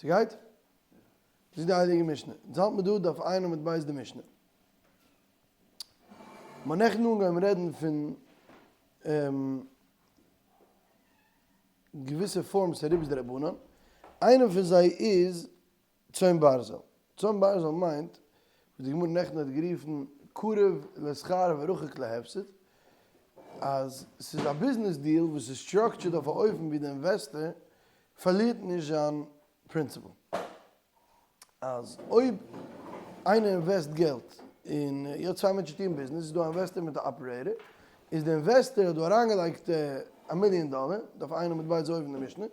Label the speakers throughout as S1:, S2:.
S1: ס'גייט? דאס איז די הייליגע משנה. אונז האלט מיר דא דף ע' עמוד ב' די משנה. מ'האט נעכטן אנגעהויבן רעדן פון געוויסע forms פון ריבית דרבנן. איינע פון זיי איז צאן ברזל. צאן ברזל מיינט וואס די גמרא נעכטן האט גערופן קרוב לשכר ורחוק להפסד, אז ס'איז א ביזנעס deal וואס איז structured אויף א אופן ווי די investor פארלירט נישט זיין principal. אז אויב איינער invest געלט און יא צוויי מענטשן טוען ביזנעס איז דא א investor מיט א operator, איז די investor האט דא אריינגעלייגט א מיליאן דאלער, דף ע' עמוד ב' אויבן די משנה,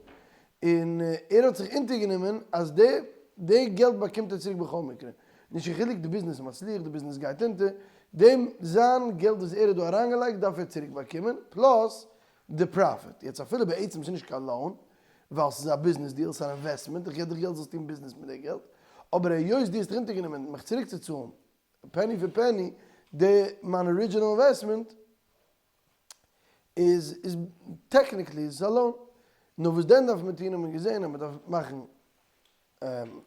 S1: און ער האט זיך אונטערגענומען אז די די געלט באקומט ער צוריק בכל מקרה, נישט קיין חילוק די ביזנעס איז מצליח די ביזנעס גייט אונטער, דעם זיין געלט וואס ער האט דא אריינגעלייגט דארף ער צוריק באקומען, plus די profit, יעצט אפילו בעצם ס'איז נישט קיין loan, ווייל ס'איז א ביזנעס deal, ס'איז אן investment, איך געב דיך געלט זאלסט טון ביזנעס מיט די געלט, אבער היות דו האסט דיך אונטערגענומען מיך צוריקצוצאלן penny פאר penny די מיין original investment, איז איז technically איז עס א loan. נאר וואס דען דארף מען טון האט מען געזען אז מען דארף מאכן א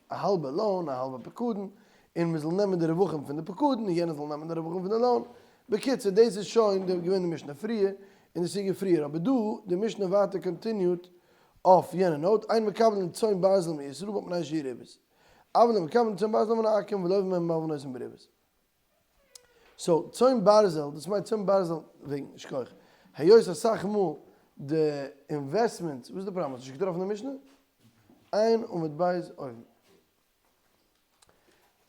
S1: האלבע loan א האלבע פקדון, און מען זאל נעמען די רווחים פון די פקדון און יענער זאל נעמען די רווחים פון די loan. בקיצור דאס איז שוין די געווען די משנה פריער און די סוגיא פריער, אבער דא די משנה ווייטער continued אויף יענע note, אין מקבלין צאן ברזל מישראל מפני שהיא ריבית, אבל מקבלין צאן ברזל מן העכו"ם ולווין מהן ומלווין אותן בריבית. so צאן ברזל, דאס מיינט צאן ברזל וועגן שכוח. היות אסאך מאל די investments, וואס איז די פראבלעם? האסט נישט געטראפן די משנה? ע' עמוד ב' אויבן.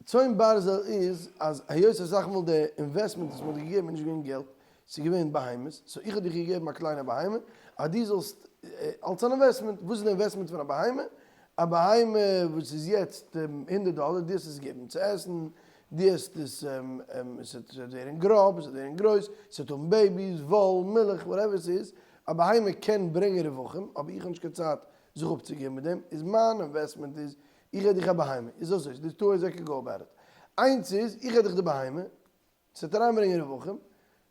S1: צאן ברזל איז אז היות אסאך מאל די investment וואס מען האט געגעבן איז נישט געווען געלט, ס'איז געווען בהמות, so איך האב דיך געגעבן א קליינע בהמה אז דו זאלסט אלס אן investment, וואס איז די investment פון א בהמה? א בהמה וואס איז יעצט הונדערט דאלער, דו האסט עס געגעבן צו עסן, דו האסט עס, עס וועט ווערן גראב, עס וועט ווערן גרויס, עס וועט האבן babies, וואל, מילך, whatever עס איז, א בהמה קען ברענגען רווחים, אבער איך האב נישט קיין צייט זיך אפצוגעבן מיט דעם, איז מיין investment איז, איך געב דיך א בהמה, איז אזוי, ס'איז דא two ways I can go about it, איינס איז, איך געב דיך די בהמה, עס וועט אריינברענגען רווחים,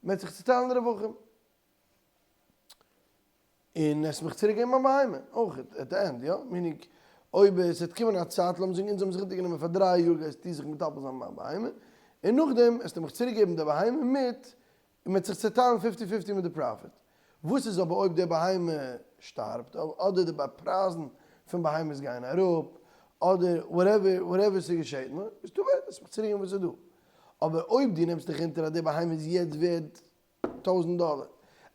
S1: מען וועט זיך צוטיילן די רווחים. און עס מיך צוריק געבן מיין בהמה אויך at the end, יא? meaning אויב עס וועט קומען א צייט, לאמיר זאגן אונז האבן זיך אונטערגענומען פאר דריי יאר גייסטו זיך מטפל זיין מיט מיין בהמה, און נאכדעם וועסטו מיך צוריק געבן די בהמה מיט, און מען וועט זיך צעטיילן fifty fifty מיט די profit. וואס איז אבער אויב די בהמה שטארבט, אדער די פרייזן פון בהמות גייען אראפ, אדער whatever whatever ס'געשעט נאר, איז too bad, וועסט מיך צוריק געבן וואס איז דא. אבער אויב דו נעמסט דיך אונטער אז די בהמה איז יעצט ווערד טויזנט דאלער,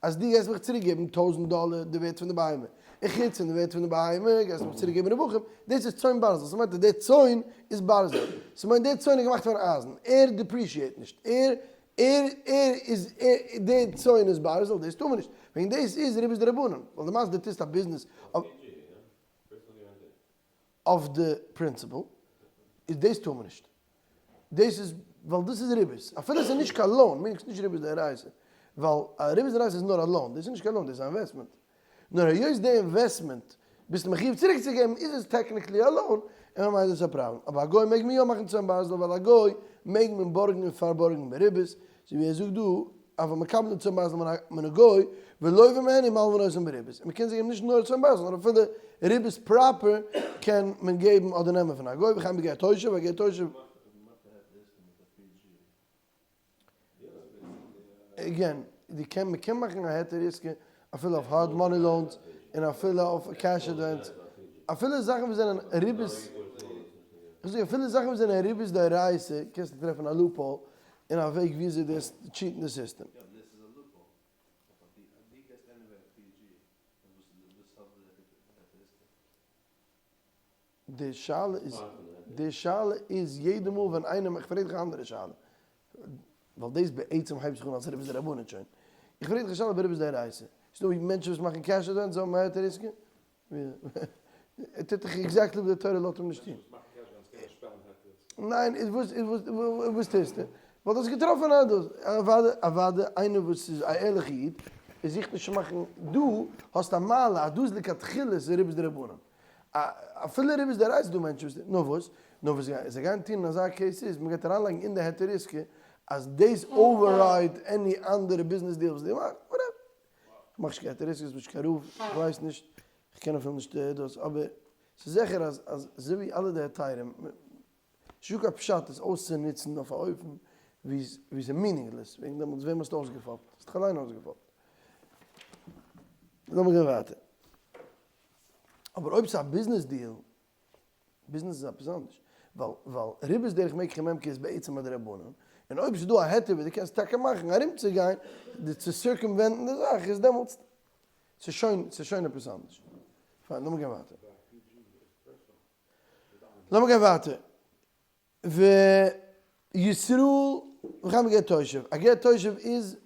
S1: אז דו גייסט מיך צוריק געבן טויזנט דאלער די ווערט פון די בהמה, און חוץ פון די ווערט פון די בהמה גייסטו מיך צוריק געבן רווחים, דאס איז צאן ברזל, ס'מיינט אז דער צאן איז ברזל, ס'מיינט דער צאן איז געמאכט פון אייזן, ער depreciate נישט, ער ער ער איז ער דער צאן איז ברזל, דאס טאר מען נישט, וועגן דאס איז ריבית דרבנן, ווייל די מיינסט דו טוסט א ביזנעס אויף די principal, איז דאס טאר מען נישט. דאס איז ווייל דאס איז ריבית, אפילו עס איז נישט קיין loan, מיינט נישט ריבית דאורייתא, ווייל א ריבית דאורייתא איז נאר א loan, דאס איז נישט קיין loan, דאס איז א investment, נאר היות די investment ביסטו מחיוב צוריק צו געבן איז עס technically א loan, און ממילא איז עס א פראבלעם, אבער א גוי מעג מען יא מאכן צאן ברזל ווייל א גוי מעג מען בארגן און פארבארגן בריבית, אזוי ווי ער זאגט דא, אבל מקבלין צאן ברזל מן הגוי, ולווין מהן ומלווין אותן בריבית, און מ'קען זיי געבן נישט נאר צאן ברזל נאר אפילו ריבית proper קען מען געבן אדער נעמען פון א גוי, וכן בגר תושב, א גר תושב. again, די קען, מ'קען מאכן א היתר עסקה אפילו אויף hard money loans און אפילו אויף cash advance, אפילו זאכן וואס זענען ריבית, איך זאג אפילו זאכן וואס זענען ריבית דאורייתא קענסטו טרעפן א loophole און א וועג וויאזוי דו וועסט cheat ן די סיסטעם.
S2: יא אבער דאס איז א loophole. אויף א פי אז דו געסט anyway א PG און וואס וואס האט די היתר עסקה?
S1: די שאלה איז די שאלה איז יעדע מאל ווען איינער איך פרעג דיך א אנדערע שאלה ווייל דאס בעצם הייבט זיך אן אלס ריבית דרבנן שוין איך פרעג דיך א שאלה איבער ריבית דאורייתא ס'איז דא מענטשן וואס מאכן cash advance זיי האבן א היתר עסקה? ער טוט דאך exactly וואס די תורה לאזט אים נישט טון. ניין, איז וואס איז וואס וואס טוסטו? ווייל דו האסט געטראפן א דאס. אוודאי אוודאי איינער וואס איז א ערליכע איד, ער זוכט נישט צו מאכן, דו האסט א מעלה אז דא איז לכתחילה איז ריבית דרבנן. אפילו ריבית דאורייתא איז דא מענטשן וואס, נאר וואס? נאר וואס זיי גייען טון אין אזא case איז, מען גייט אריינלייגן אין די היתר עסקה אז דאס override any אנדערע ביזנעס deal וואס דו מאכסט, whatever. כ'מאך נישט קיין היתר עסקה, כ'בין נישט קיין רב, כ'ווייס נישט, כ'קען אפילו נישט דאס, אבער. ס'איז זיכער אז אז אזוי ווי אלע די היתרים, ס'נישט דא קיין פשט עס אויסצונוצן אויף א אופן ווי ווי ס'איז meaningless, וועגן דעמאלטס וועם האסטו אויסגעפאפט? האסט דיך אליין אויסגעפאפט. לאמיר גיין ווייטער. אבער אויב ס'איז א business deal, ביזנעס איז עפעס אנדערש, ווייל ווייל ריבית דרך מקח וממכר איז בעצם א דרבנן, און אויב ס'איז דא א היתר ווי דו קענסט טאקע מאכן ארומצוגיין, די צו circumvent ן די זאך איז דעמאלטס ס'איז שוין ס'איז שוין עפעס אנדערש. פיין, לאמיר גיין ווייטער. לאמיר גיין ווייטער. וישראל וכן בגר תושב, א גר תושב איז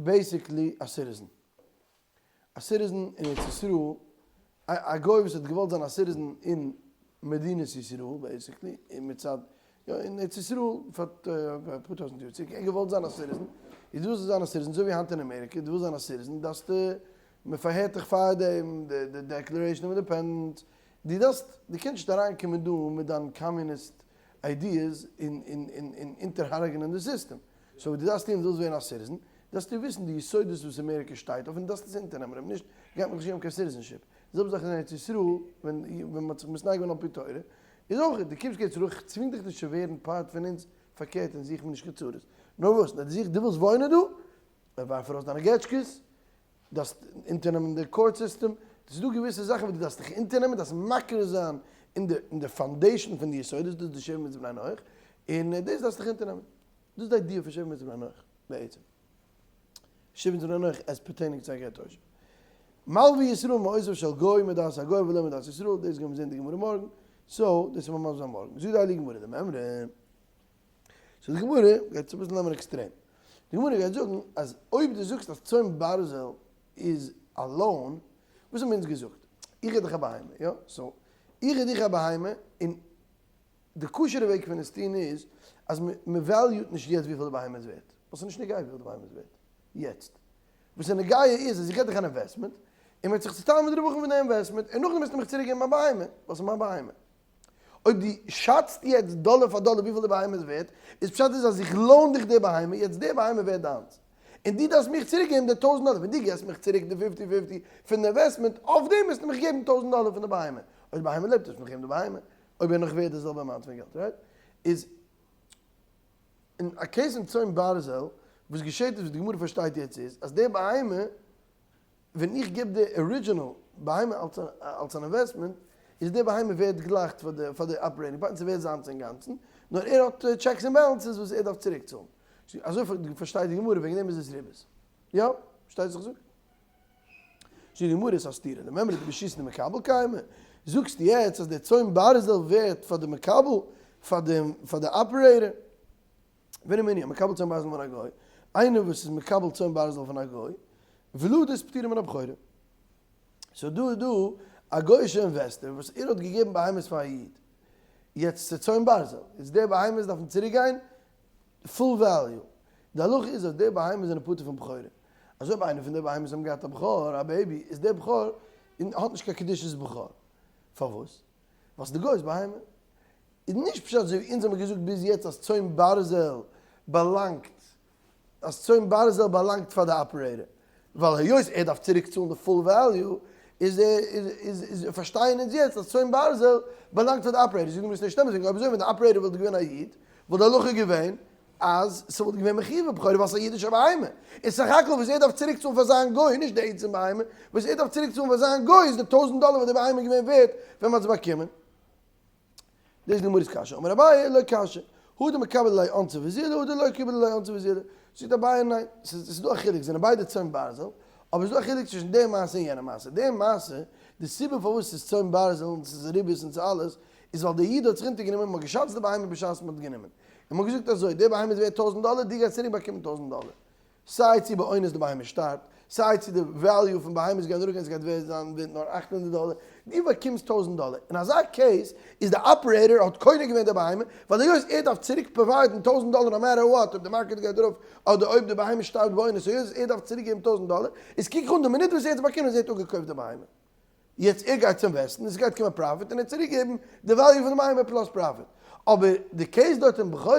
S1: basically א citizen. א citizen אין ארץ ישראל, א גוי וואס האט געוואלט זיין א citizen אין מדינת ישראל basically, און מצד, יא אין ארץ ישראל פאר אפאר טויזנט יאר צוריק, ער האט געוואלט זיין א citizen, איז דו ווילסט זיין א citizen אזוי ווי היינט אין אמעריקע, דו ווילסט זיין א citizen דארפסטו, מען פארהערט דיך פארדעם, די Declaration of Independence, דו דארפסט, דו קענסט נישט אריינקומען דא מיט דיין קאמיוניסט ideas און און און און אונטערהרג'נען די סיסטעם. so וואס דו דארפסט טון, דו ווילסט ווערן א citizen, דארפסטו וויסן די יסודות וואס אמעריקע שטייט אויף און דארפסט עס אונטערנעמען, אויב נישט גייט מען דיך נישט געבן קיין citizenship. די זעלבע זאך איז אין ארץ ישראל, ווען ווען מען האט זיך מתנהג געווען על פי תורה, איז אויך, דו קומסט קיין ארץ ישראל, איך צווינג דיך נישט צו ווערן part פון אונז, פארקערט אונז זוכן מיר נישט קיין צרות. נאר וואס, נאר דו זוכסט, דו ווילסט וואוינען דא, ווארף ארויס דיינע געטשקעס, דארפסט אונטערנעמען די court system, ס'איז דא געוויסע זאכן וואס דו דארפסט דיך אונטערנעמען, דארפסט מכיר זיין אין די אין די foundation פון די יסודות, דאס איז די שבע מצוות בני נח, און דאס דארפסטו דיך אונטערנעמען. דאס איז די idea פון שבע מצוות בני נח בעצם. שבע מצוות בני נח as pertaining צו א גר תושב. מלוה ישראל מעותיו של גוי מדעת הגוי ולא מדעת ישראל, דאס גיימיר זען אין די גמרא מארגן, so דאס וועט מען מסביר זיין מארגן. זאגט די הייליגע גמרא די מימרא. so די גמרא גייט עס אביסל נעמען עקסטרעם. די גמרא גייט זאגן אז אויב דו זאגסט אז צאן ברזל איז א loan, וואס האבן אונז געזאגט? איך גיב דיך א בהמה, יא? so איך גיב דיך א בהמה, און די כשר'ע וועג פון עס טון איז אז מען value ט נישט יעצט וויפיל די בהמה איז ווערט, ווייל ס'איז נישט נוגע וויפיל די בהמה איז ווערט יעצט. וואס איז נוגע איז אז איך גיב דיך אן investment, און מ'וועט זיך צוטיילן מיט די רווחים פון די investment, און נאכדעם וועסטו מיך צוריק געבן מיין בהמה, ווייל ס'איז מיין בהמה. אויב דו שאצט יעצט דאלער פאר דאלער וויפיל די בהמה איז ווערט, איז פשט איז אז איך loan דיך די בהמה, יעצט די בהמה ווערט דיינס. און דו דארפסט מיך צוריק געבן די טויזנט דאלער, ווען דו געבסט מיך צוריק די fifty fifty פון די investment, אויף דעם מוזטו מיך געבן טויזנט דאלער פון די בהמה. אויב די בהמה לעבט דארפסטו מיך געבן די בהמה, אויב ער נאך ווערט די זעלבע amount פון געלט, right? איז אין א case אין צאן ברזל, וואס געשעט איז וואס די גמרא פארשטייט יעצט איז, אז די בהמה ווען איך גיב די original בהמה אלס אן investment, איז די בהמה ווערט גלייך פאר די operating partner, ס'ווערט זיינס אינגאנצן, נאר ער האט checks און balances וואס ער דארף צוריק צאלן. אזוי פארשטייט די גמרא, וועגן דעם איז עס ריבית. יא? פארשטייסט וואס איך זאג? זאגט די גמרא איז א סתירה, למימרא דברשות דמקבל קיימא, זאגסטו יעצט אז די צאן ברזל ווערט פאר די מקבל, פאר די operator? ורמינהי, מקבל צאן ברזל מן הגוי, איינער וואס איז מקבל צאן ברזל פון א גוי, ולדות פטורה מן הבכורה. so דא איז דא א גוי'אישע investor וואס ער האט געגעבן בהמות פאר א איד, יעצט ס'איז צאן ברזל, איז די בהמות דארפן צוריק גיין full value, די הלכה איז אז די בהמות זענען פטור פון בכורה, אז אויב איינער פון די בהמות האבן געהאט א בכור, א baby, איז דער בכור האט נישט קיין קדושת בכור, פארוואס? ווייל ס'איז די גוי'ס בהמה. איז נישט פשט אזוי ווי אונז האבן געזאגט ביז יעצט אז צאן ברזל באלאנגט אז צאן ברזל באלאנגט פאר די operator ווייל היות ער דארף צוריק צאלן די full value איז איז איז פארשטייען אונז יעצט אז צאן ברזל באלאנגט פאר די operator זאגן מיר עס נישט אמת וועגן אויב אזוי ווען די operator וואלט געווען א איד וואלט די הלכה געווען אז ס'וואלט געווען מחיוב בבכורה ווייל ס'איז א אידישע בהמה, און סך הכל וואס ער דארף צוריק צאלן פאר זיין גוי, נישט די עצם בהמה, וואס ער דארף צוריק צאלן פאר זיין גוי איז די טויזנט דאלער וואס די בהמה איז געווען ווערט ווען מ'האט עס באקומען. דאס איז די גמרא'ס קשיא. אמר אביי, לא קשיא, הא דמקבל עליה אונסא וזילא, הא דלא קיבל עליה אונסא וזילא. זאגט אביי ניין, ס'איז דא א חילוק, זענען ביידע צאן ברזל, אבער ס'איז דא א חילוק צווישן די מעשה און יענע מעשה. די מעשה, די סיבה פארוואס ס'איז צאן ברזל און ס'איז ריבית און ס'איז אלעס, איז ווייל דער איד האט זיך אונטערגענומען, מ'האט געשאצט די בהמה בשעת מ'האט גענומען. און מ'האט געזאגט אזוי, די בהמה איז ווערט טויזנט דאלער, דו גייסט צוריק באקומען טויזנט דאלער. סיי צו באונס די בהמה שטארבט, סיי צו די value פון בהמות גייט אראפגיין, ס'גייט ווערט זיין ווערט נאר 800 דאלער, דו באקומסט טויזנט דאלער. אין אזא case איז די operator האט קונה געווען די בהמה, ווייל היות ער דארף צוריק provide ן טויזנט דאלער no matter what, אויב די market גייט ארויף אדער אויב די בהמה שטארבט באונס, היות ער דארף צוריק געבן טויזנט דאלער, איז קוק אן די מינוט וואס ער האט עס באקומען איז ער האט אפגעקויפט די בהמה. יעצט ער גייט צום וועסטן, עס גייט קומען profit און ער צוריק געבן די value פון די בהמה plus profit. אבער די case דארט אין בכורות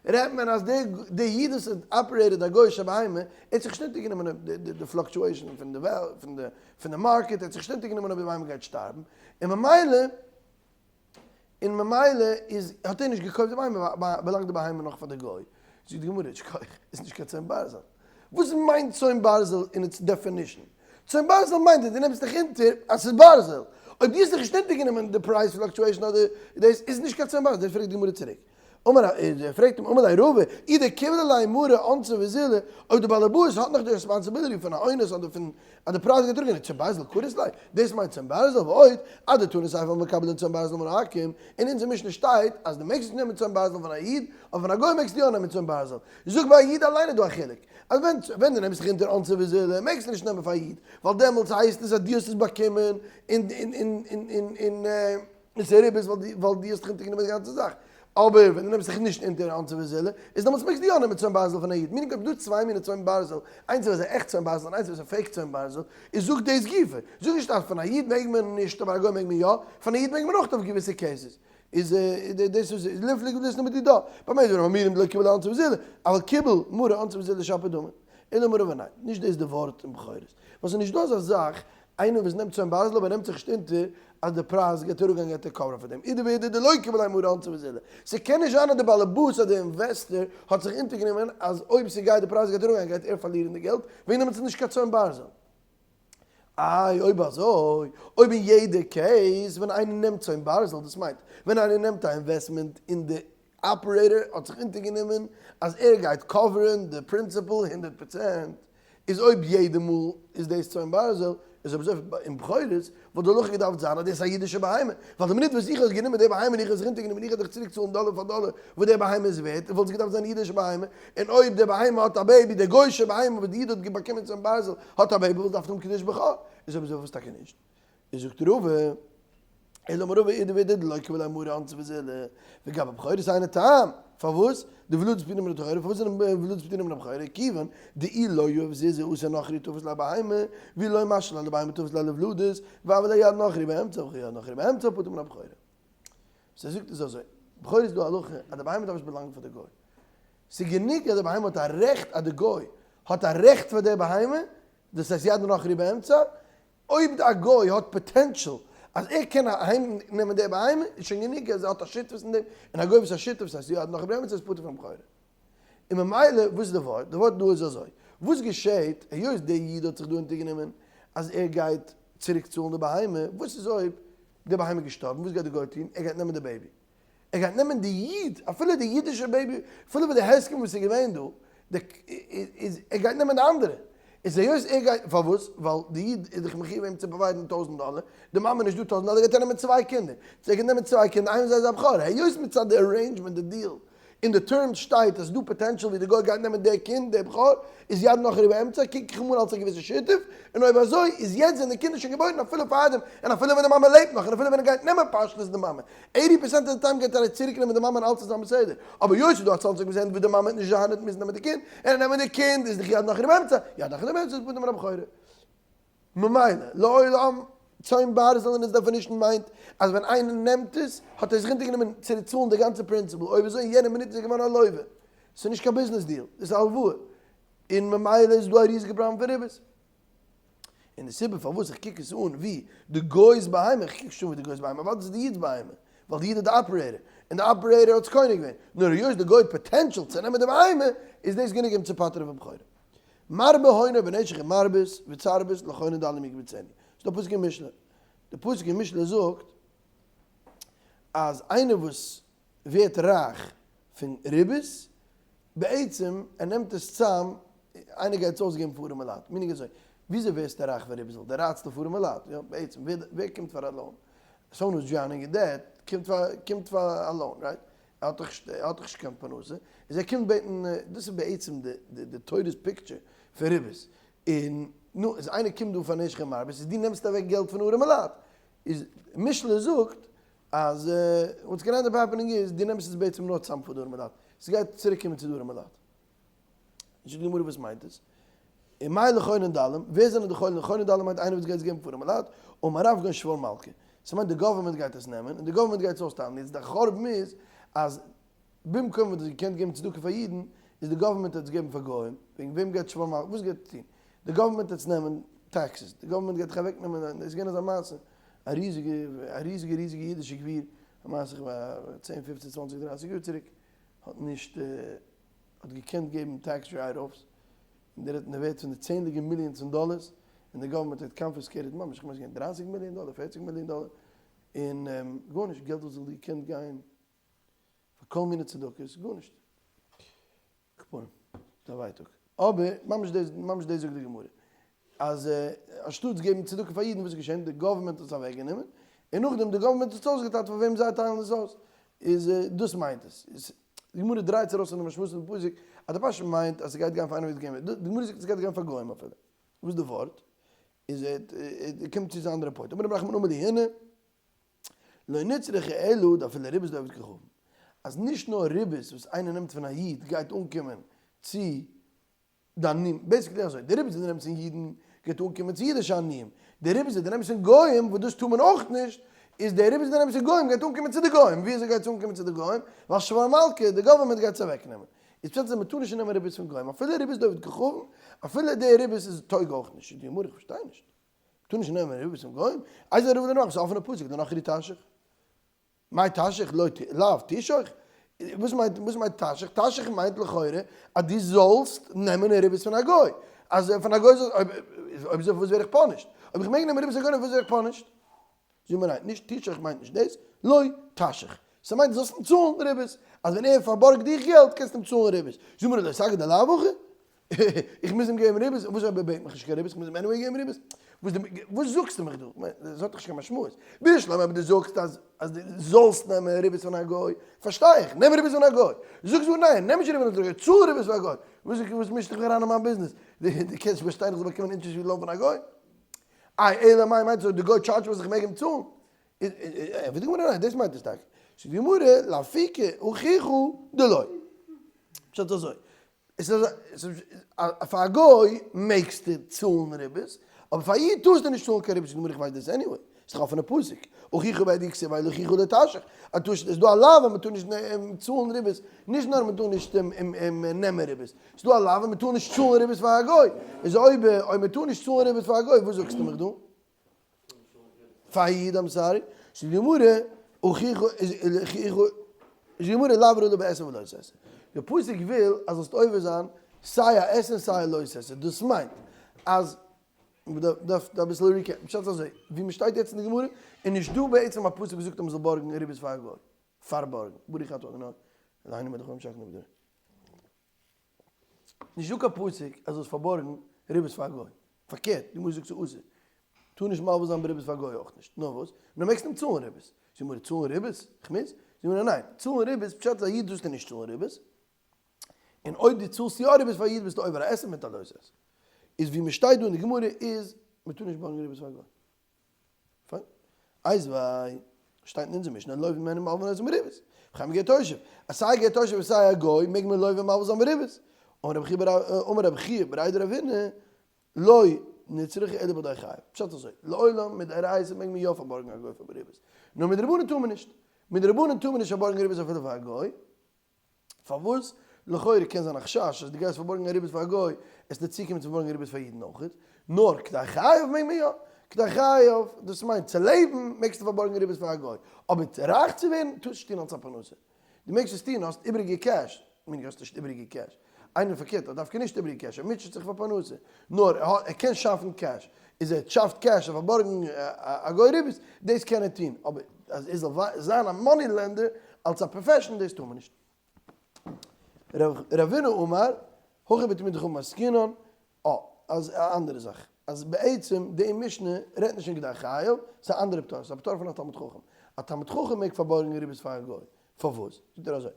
S1: רעדט מען אז די די איד וואס האט operated א גוי'אישע בהמה, ער האט זיך נישט אונטערגענומען אויב די די fluctuation פון די פון די פון די market, ער האט זיך נישט אונטערגענומען אויב די בהמה גייט שטארבן, און ממילא. און ממילא איז האט ער נישט געקויפט די בהמה באלאנגט די בהמה נאך פאר די גוי, זאגט די גמרא יישר כח, איז נישט קיין צאן ברזל. וואס מיינט צאן ברזל אין its definition? צאן ברזל מיינט אז דו נעמסט דיך אונטער אז ס'איז ברזל. אויב דו האסט דיך נישט אונטערגענומען די price fluctuation אדער דאס איז נישט קיין צאן ברזל, דאס פרעגט די גמרא צוריק. אמר ער פרעגט אים אמר ליה רבא אי דקיבל עליה מרה אונסא וזילא, אויב די בעל הבית האט נאך די responsibility פון א אונס אדער פון אז די פרייז גייט אראפגיין איז צאן ברזל קרית ליה, דאס מיינט צאן ברזל ועוד אדתני סיפא מקבלין צאן ברזל מן העכו"ם, אין אונזער משנה שטייט אז דו מעגסט נישט נעמען צאן ברזל פון א איד, אבער פון א גוי מעגסטו יא נעמען צאן ברזל. זאג ביי א איד אליין איז דא א חילוק, אז ווען ווען דו נעמסט זיך אונטער אונסא וזילא מעגסטו נישט נעמען פאר א איד, ווייל דעמאלטס הייסט עס אז דו האסט עס באקומען און און און און און און ס'איז ריבית ווייל דו האסט דיך אונטערגענומען די גאנצע זאך. אבער ווען דו נעמסט זיך נישט אונטער אונסא וזילא, איז דעמאלטס מעגסטו יא נעמען צאן ברזל פון א איד. meaning אויב דא צוויי מיני צאן ברזל, איינס וואס איז עכט צאן ברזל און איינס וואס איז fake צאן ברזל, איז זאג דאס גופא. זאג נישט אז פון א איד מעג מען נישט אבער א גוי מעג מען יא, פון א איד מעג מען אויך אויף געוויסע cases. איז דאס איז ליפליג וואס דאס נאר מיט די דא. במה דברים אמורים דלא קיבל אונסא וזילא, אבל קיבל מרה אונסא וזילא שפיר דמי. אלא אמר רבא ניין, נישט דאס די ווארט אין בכורות. ווייל ס'איז נישט דא אזא זאך איינער וואס נעמט צאן ברזל אבער נעמט זיך נישט אונטער אז די פרייז גייט אראפגיין גייט ער cover ן פאר דעם אידי ואידי דלא קיבל עליה מרה אונסא וזילא. ס'קען נישט זיין אז די באלעבאס אדער investor האט זיך אונטערגענומען אז אויב ס'גייט די פרייז גייט אראפגיין גייט ער פארלירן די געלט, וועגן דעם איז עס נישט קיין צאן ברזל. איי אויב אזוי, אויב אין יעדע case ווען איינער נעמט צאן ברזל, דאס מיינט ווען איינער נעמט א investment און די operator האט זיך אונטערגענומען אז ער גייט cover ן די principal 100%, איז אויב יעדע מאל איז דאס צאן ברזל, איז אויב אזוי אין בכורות וואלט די הלכה געדארפט זיין אז דאס איז א אידישע בהמה, ווייל די מינוט וואס איך האב גענומען די בהמה און איך האב זיך אונטערגענומען איך וועל דיך צוריק צאלן דאלער פאר דאלער וואס די בהמה איז ווערט, וואלט עס געדארפט זיין אידישע בהמה, און אויב די בהמה האט א baby, די גוי'שע בהמה וואס די איד האט באקומען צאן ברזל האט א baby וואלט געדארפט האבן קידוש בכור, איז אויב אזוי פארוואס טאקע נישט? איז זאגט רבא, אלא אמר רבא אידי ואידי דלא קיבל עליה מרה אונסא וזילא, וגבי בכורות היינו טעם, פארוואס? דולדות פטורין מן התורה, פארוואס זענען ולדות פטורין מן הבכורה? כיוון דאי לא יהיב זוזי אתי נכרי ותפיס ליה בהמה, ואי לא משאי ליה לבהמה תפיס ליה לולדות, והוה ליה יד נכרי באמצע, וכי יד נכרי באמצע פטור מן הבכורה. וואס ער זאגט איז אזוי, בכורה איז דא א הלכה אז די בהמה דארף נישט באלאנגען פאר די גוי, ס'איז גענוג אז די בהמה האט א רעכט אז די גוי האט א רעכט פאר די בהמה, דאס הייסט יד נכרי באמצע, אויב א גוי האט potential אז ער קען אהיים נעמען די בהמה, איז שוין גענוג אז ער האט א שותפות אין דעם, און א גוי וואס האט א שותפות הייסט יד נכרי באמצע איז פטור פון בכורה. און ממילא וואס איז די ווארט? די ווארט דא איז אזוי, וואס געשעהט היות דער איד האט זיך דא אונטערגענומען אז ער גייט צוריק צאלן די בהמה, וואס איז אויב די בהמה איז געשטארבן, וואס גייט די גוי טון? ער גייט נעמען די baby, ער גייט נעמען די איד, אפילו די אידישע baby, אפילו מיט די הסכם וואס איז געווען דא, די איז ער גייט נעמען די אנדערע, איז היות ער גייט, פארוואס? ווייל די איד איז דאך מחיוב אים צו provide ן 1000 דאלער, די מאמע נישט דא 1000 דאלער, גייט ער נעמען צוויי קינדער, צו ער גייט נעמען צוויי קינדער, איינער פון זיי איז א בכור, היות מצד די arrangement, די deal, אין די terms שטייט אז ס'דא potential ווי די גוי גייט נעמען די קינד, די בכור, איז יד נכרי באמצע, קוק איך אים אן אלס א געוויסע שותף, און אויב אזוי איז יעצט זענען די קינדער שוין געבוירן אפילו פארדעם, און אפילו ווען די מאמע לעבט נאך, און אפילו ווען ער גייט נעמען פשטות די מאמע, 80% of the time גייט ער צוריק נעמען די מאמע און אלץ איז זיין בסדר, אבער היות ס'איז דא א 20% וואס די מאמע וועט נישט זיין און מוז נעמען די קינד, און ער נעמען די קינד איז דאך יד נכרי באמצע, יד נכרי באמצע איז פטור מן הבכורה. ממילא, לעולם, צאן ברזל אין its definition מיינט אז ווען איינער נעמט עס, האט ער זיך אונטערגענומען צו צאלן די גאנצע principal, אויב אזוי אין יענע מינוט איז ער געווארן א לווה. ס'איז נישט קיין ביזנעס deal, דאס איז א הלוואה. און ממילא איז דא א ריזיגע פראבלעם פון ריבית. און די סיבה פארוואס איך קוק עס אן ווי די גוי'ס בהמה, איך קוק נישט אן ווי די גוי'ס בהמה, ווייל דאס איז די איד'ס בהמה, ווייל די איד איז די operator, און די operator האט עס קונה געווען, נאר היות די גוי האט potential צו נעמען די בהמה, איז דאס גענוג אים צו פטר'ן פון בכורה. מרבה הונו בנשך ומרבית וצרבית לחונן דלים יקבצנו. ס'איז דא א פסוק אין משלי. די פסוק אין משלי זאגט אז איינער וואס ווערט רייך פון ריבית, בעצם ער נעמט עס צאם, איינער גייט עס אויסגעבן פאר ארעמע לייט, meaning אזוי, וויאזוי ווערסטו רייך פון ריבית? ווייל דו רייצט אויף ארעמע לייט, יא, בעצם ווער קומט פאר א loan? someone who's drowning in debt קומט פאר קומט פאר א loan, right? ער האט דאך ער האט דאך נישט קיין פרנסה, איז ער קומט בעטן, דאס איז בעצם די די די תורה'ס picture פון ריבית, און נו, איז איינער קומט דא פאר נשך און מרבית, איז דו נעמסט אוועק געלט פון ארעמע לייט, איז משלי זאגט אז what's gonna end up happening איז, דו נעמסט עס בעצם נאר צאם פאר די ארעמע לייט, ס'גייט צוריק קומען צו די ארעמע לייט. זאגט די גמרא וואס מיינט עס? און מאי לחונן דלים, ווער זענען די חונן? חונן דלים מיינט איינער וואס גייט עס געבן פאר ארעמע לייט, אמר רב כגון שור מלכא, ס'מיינט די government גייט עס נעמען, און די government גייט עס אויסטיילן, יעצט די חורבן איז אז במקום וואס דו האסט געקענט געבן צדקה פאר אידן, איז די government האט עס געבן פאר גוים, וועגן וועם גייט שור מלכא, וואס גייט עס טון? די government וועט עס נעמען taxes, די government גייט דיך אוועק נעמען, עס איז געווען אזא מעשה, א ריזיגע, א ריזיגע ריזיגע אידישע גביר. א מעשה פון 10, 15, 20, 30 יאר צוריק, האט נישט, האט געקענט געבן tax write-offs, און דער האט אין די ווערט פון די צענדליגע millions פון דאלארס, און די government האט confiscated ממש, איך מיין ס'איז געווען 30 מיליאן דאלאר, 40 מיליאן דאלאר, און גארנישט, געלט וואס וואלט געקענט גיין פאר כל מיני צדקות, גארנישט. כפנים, ס'איז א ווייטאג. אבער, ממש דאס, ממש דאס זאגט די גמרא. אז אנשטאטס געבן צדקה פאר אידן, וואס איז געשען? די government האט עס אוועקגענומען, און נאכדעם די government האט עס אויסגעטיילט פאר וועם זיי טיילן עס אויס. איז דאס מיינט עס. די גמרא דרייט זיך ארויס פון די משמעות פון פסוק, אז די פשט מיינט אז ס'גייט גיין פאר איינער וואס געבן. די גמרא זאגט עס גייט גיין פאר גוים אפילו. וואס איז די ווארט? איז ער קומט צו צו אנדערע point. אמר רב נחמן אמר לי הנה, לא נצרכה אלא דאפילו ריבית דעובד כוכבים. אז נישט נאר ריבית וואס איינער נעמט פון א איד גייט אנקומען צו די עניים, basically אזוי, די ריבית וואס דו נעמסט פון אידן גייט אנקומען צו אידישע עניים, די ריבית וואס דו נעמסט פון גוים, וואס דאס טאר מען אויך נישט, איז די ריבית וואס דו נעמסט פון גוים גייט אנקומען צו די גוים, ווי אזוי גייט עס אנקומען צו די גוים? ווייל שור מלכא, די government גייט עס אוועקנעמען. איז פשט אז מען טאר נישט נעמען ריבית פון גוים, אפילו ריבית דעובד כוכבים, אפילו די ריבית איז טויג אויך נישט, די גמרא איך פארשטיי נישט. טאר נישט נעמען ריבית פון גוים? איזהו רבא דנח, ס'איז א אפענע פסוק, לנכרי תשך. מאי תשך לא לאו תשוך? וואס מיינט וואס מיינט תשך? תשך מיינט לכאורה אז דו זאלסט נעמען ריבית פון א גוי. אז פון א גוי זאל אויב אויב אזוי פארוואס ווער איך punished? אויב איך מעג נעמען ריבית פון א גוי פארוואס ווער איך punished? זאג מיר ניין, נישט תשוך מיינט נישט דאס, לא תשך. ס'מיינט דו זאלסט אים צאלן ריבית. אז ווען ער פארבארגט דיך געלט קענסטו אים צאלן ריבית. זאג מיר לא סגי דלאו הכי? איך מוז אים געבן ריבית? וואס אויב ער בעט מיך נישט קיין ריבית? איך מוז אים anyway געבן ריבית? וואס זאגסטו מיך דא? דאס האט דאך נישט קיין משמעות. בשלמא אויב דו זאגסט אז אז דו זאלסט נעמען ריבית פון א גוי, פארשטיי איך, נעם ריבית פון א גוי. זאגסט דו ניין, נעם נישט ריבית פון א גוי, צאל ריבית פאר א גוי. וואס מישסטו דיך אריין אין מיין ביזנעס? דו קענסט באשטיין איך זאל באקומען interest ווי loan פון א גוי? איי אלא מאי מיינט אז די גוי טשארדזשט וואס איך מעג אים צאלן? ענטפערט די גמרא ניין דאס מיינט נישט טאקע, זאגט די גמרא לאפוקי אחיך דלא. פשט אזוי, עס איז פאר א גוי מעגסטו צאלן ריבית, אבער פאר א איד טארסטו נישט צאלן קיין ריבית, זאגט די גמרא איך ווייס דאס anyway, ס'איז דאך א אפענע פסוק, אחיך בעדי כתיב ואל אחיך לא תשך, אז טאר ס'איז דא א לאו אז מ'טאר נישט צאלן ריבית, נישט נאר מ'טאר נישט נעמען ריבית, ס'איז דא א לאו אז מ'טאר נישט צאלן ריבית פאר א גוי, איז אויב אויב מ'טאר נישט צאלן ריבית פאר א גוי וואס זאגסטו מיך דא? פאר א איד, I'm sorry, זאגט די גמרא, אחיך איז אחיך, זאגט די גמרא לאו אלא בעשה ולא תעשה, די פסוק וויל אז זאלסט עובר זיין סיי א עשה און סיי א לא תעשה, דאס מיינט אז מ'דארף אביסל recap, פשט אזוי, ווי מ'שטייט יעצט אין די גמרא, איז נישט דא בעצם א פסוק וואס זאגט אז מ'זאל בארגן ריבית פאר א גוי, פארבארגן, ברוך אתה ה' אלהינו מלך העולם שהכל נהיה בדברו. נישט דא קיין פסוק אז זאלסט פארבארגן ריבית פאר א גוי, פארקערט די גמרא זאגט ס'איז אסור, טאר נישט מלווה זיין בריבית פאר א גוי אויך נישט, נאר וואס? נאר מעגסט אים צאלן ריבית, זאגט די גמרא צאלן ריבית? כ'מוז? זאגט די גמרא ניין, צאלן ריבית פשט איז א איד זאלסטו נישט צאלן ריבית, און אויב דו צאלסט יא ריבית פאר א איד ביסטו עובר א עשה מיט א לא תעשה, איז ווי מ'שטייט דא אין די גמרא איז מ'טאר נישט בארגן ריבית פאר א גוי. פיין. איתיביה, שטייט אין אונזער משנה לווים אין מלווין אותן בריבית. וכן בגר תושב. אז סיי גר תושב און סיי א גוי מעג מען לווה מלווה זיין בריבית. אמר רבי חייא בריה דרב הונא, לא נצרכה אלא בכדי חייו. פשט אזוי, לעולם מדאורייתא מעג מען יא פארבארגן א גוי פאר בריבית. נאר מדרבנן טאר מען נישט. מדרבנן טאר מען נישט פארבארגן ריבית אפילו פאר א גוי. פארוואס? לכאורה קען זיין א חשש אז דו גייסט פארבארגן א ריבית פאר א גוי, עס וועט צוקומען צו פארבארגן ריבית פאר אידן אויך, נאר כדי חייו מעג מען יא, כדי חייו, דאס מיינט צו לעבן מעגסטו פארבארגן ריבית פאר א גוי, אבער רייך צו ווערן טארסט נישט טון אלס א פרנסה, דו מעגסט עס טון, האסט איבריגע cash, מיין האסט נישט איבריגע cash, איינער פארקערט האט דווקא נישט איבריגע cash, ער מוטשעט זיך פאר פרנסה, נאר ער קען שאפן cash, איז ער שאפט cash אויף פארבארגן א גוי ריבית, דאס קען ער טון, אבער אז ער זאל זיין א money lender אלס א profession דאס טאר מען נישט. רבינא אמר, הכא בתלמידי חכמים עסקינן, אה, אז א אנדערע זאך, אז בעצם די משנה רעדט נישט פון כדי חייו, ס'איז א אנדערע פטור, ס'איז א פטור פון א תלמיד חכם. א תלמיד חכם מעג פארבארגן ריבית פאר א גוי. פארוואס? זאגט ער אזוי,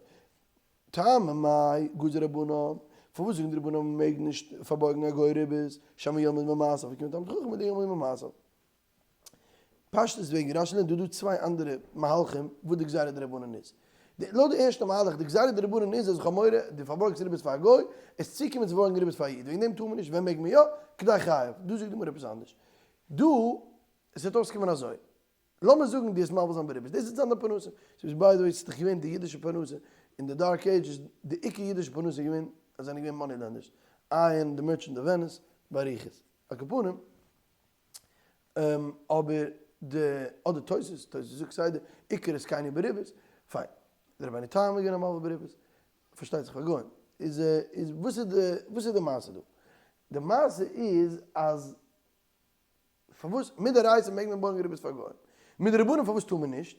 S1: טעמא מאי גזור רבנן, פארוואס זאגן די רבנן מ'מעג נישט פארבארגן א גוי ריבית, שמא ילמד ממעשיו, ווי קומט תלמיד חכם מיט די ילמד ממעשיו? פשטות וועגן רשי לערנט דא דא צוויי אנדערע מהלכים וואס די גזירה דרבנן איז. לויט די ערשטע מהלך די גזירה דרבנן איז אז איך האב מורא דו פארבארגסט ריבית פאר א גוי, עס צוקומען צו פארבארגן ריבית פאר א איד, וועגן דעם טאר מען נישט, ווען מעג מען יא? כדי חייו. דא זאגט די גמרא עפעס אנדערש. דא עס וועט אויסקומען אזוי. לאמיר זאגן דו האסט מלווה זיין בריבית, דאס איז זיין די פרנסה. ס'איז by the way ס'איז דאך געווען די אידישע פרנסה אין די dark ages, די עיקר אידישע פרנסה איז געווען אז זיי זענען געווען money lenders, עיין די Merchant of Venice באריכות. על כל פנים. אבער די אדער תוס', תוס' זאגט כסדר. עיקר עסקינו בריבית, פיין. דער רבינו תם איז געווען א מלווה בריבית, פארשטייט זיך פאר גוים. איז איז וואס איז די וואס איז די מעשה דא? די מעשה איז אז פארוואס מדאורייתא מעג מען בארגן ריבית פאר גוים? מדרבנן פארוואס טאר מען נישט?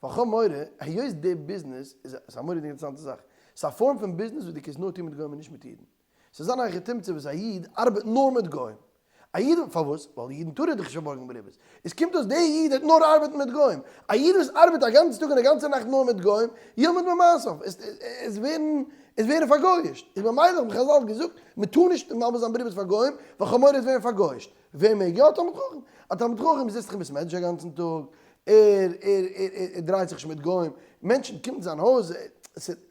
S1: ווייל כ'האב מורא, היות די ביזנעס איז א מורא'דיג אינטערעסאנטע זאך, ס'איז א form פון ביזנעס וואס דו קענסט נאר טון מיט גוים און נישט מיט אידן. ס'איז אן היכי תמצא וואס א איד ארבעט נאר מיט גוים. א איד, פארוואס? ווייל אידן טאר ער דאך נישט פארבארגן בריבית. עס קומט אויס דער איד וועט נאר ארבעטן מיט גוים. א איד וואס ארבעט א גאנצן טאג און א גאנצע נאכט נאר מיט גוים, ילמד ממעשיו, עס עס ווערן עס ווערן פארגויאישט. איז ממילא האבן חזל געזאגט, מען טאר נישט מלווה זיין בריבית פאר גוים, ווייל כ'האב מורא עס ווערן פארגויאישט. ווער מעג יא? א תלמיד חכם. א תלמיד חכם זיצט זיך אין בית מדרש א גאנצן טאג, ער ער ער ער דרייט זיך נישט מיט גוים, מענטשן קומט אין זיין הויז,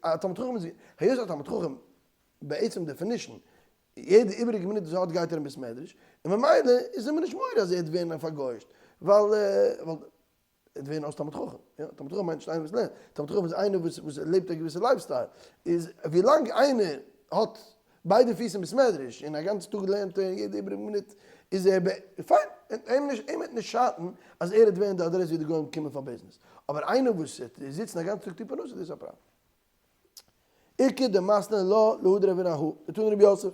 S1: א תלמיד חכם איז, היות א תלמיד חכם בעצם definition, יעדע איבעריגע מינוט וואס ער האט גייט ער אין בית מדרש, און ממילא איז ער מיר נישט מורא אז ער וועט ווערן פארגויאישט, ווייל ווייל ער וועט ווערן אויס תלמיד חכם, יא, תלמיד חכם מיינט נישט איינער וואס לערנט, תלמיד חכם איז איינער וואס וואס לעבט א געוויסע lifestyle, איז ווילאנג איינער האט ביידע פיס אין בית מדרש און א גאנצע טאג לערנט ער און יעדע איבעריגע מינוט איז ער ב פיין, אים נישט אים וועט נישט שאטן אז ער וועט ווערן די אדרעס ווי די גוים קומען פאר ביזנעס, אבער איינער וואס וועט זיצן א גאנצע טאג טון פרנסה דאס איז א פראבלעם. איכא דמתני לה להא דרבינא ההוא, דתני רב יוסף,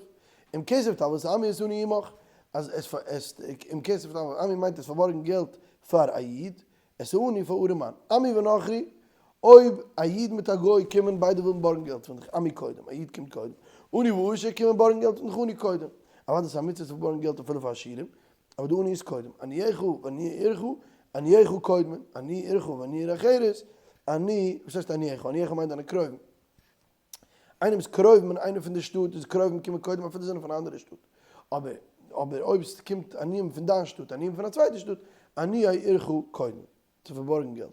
S1: אם כסף תלוה את העמי את העני עמך, אז עס עס אם כסף תלוה את העמי מיינט עס פארבארגן געלט פאר א איד, את העני פאר ארעמאן, עמי ונכרי, אויב א איד מיט א גוי קומען ביידע ווילן בארגן געלט פון דיך, עמי קודם, א איד קומט קודם, עני ועשיר קומען בארגן געלט פון דיך עני קודם, אוודאי ס'איז א מצוה צו בארגן געלט אפילו פאר עשירים, אבער די עני איז קודם, עניך ועניי עירך, עניך קודמין, עניי עירך ועניי עיר אחרת, עני, וואס הייסט עניך? עניך מיינט דיינע קרובים. איינער איז קרובים אין איינער פון די שטאט איז קרובים קומען קודם אפילו זיי זענען פון א אנדערע שטאט. אבער אבער אויב עס קומט עניים פון דיין שטאט עניים פון א צווייטע שטאט, עניי עירך קודם, צו פארבארגן געלט.